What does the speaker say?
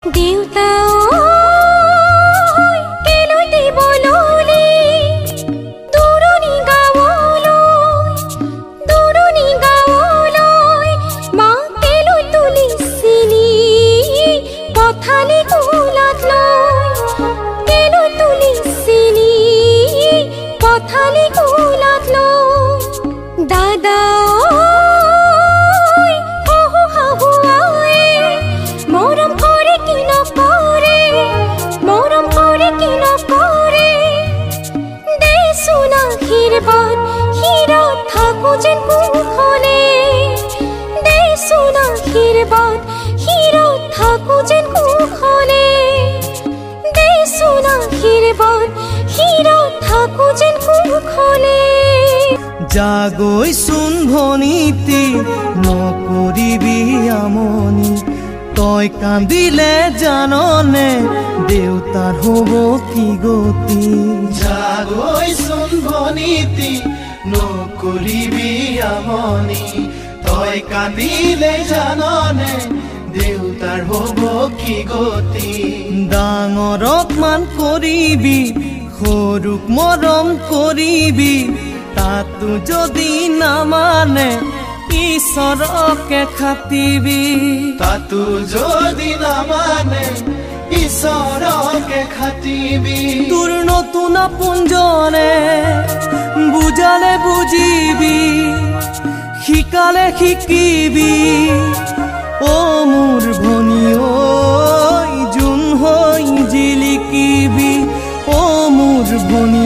দেউতা কেলৈ দিব ললি দূৰণি গাঁৱলৈ, দূৰণি গাঁৱলৈ? মা কেলৈ তুলিছিলি পথালি কোলাত লৈ, কেলৈ তুলিছিলি পথালি কোলাত লৈ? দাদা মৰম কৰে কি নকৰে, মৰম কৰে কি নকৰে? দেচোন আশীৰ্বাদ, শিৰত থাকো যেন কুশলে। দেচোন আশীৰ্বাদ, শিৰত থাকো যেন কুশলে। দেচোন আশীৰ্বাদ, শিৰত থাকো যেন কুশলে। জাগৈ চোন ভনীতি, নকৰিবি আমনি। তই কান্দিলে জাননে দেউতাৰ হ'ব কি গতি? জাগৈ চোন ভনীতি, নকৰিবি আমনি। তই কান্দিলে জাননে দেউতাৰ হ'ব কি গতি? ডাঙৰক মান কৰিবি, সৰুক মৰম কৰিবি, তাতো যদি নামানে ঈশ্বৰকে খাতিবি। তাতো যদি নামানে ঈশ্বৰকে খাতিবি। তোৰ নতুন আপোনজনে বুজালে বুজিবি, শিকালে শিকিবি। অ মোৰ ভনী ঐ, জোন হৈ জিলিকিবি। অ মোৰ ভনী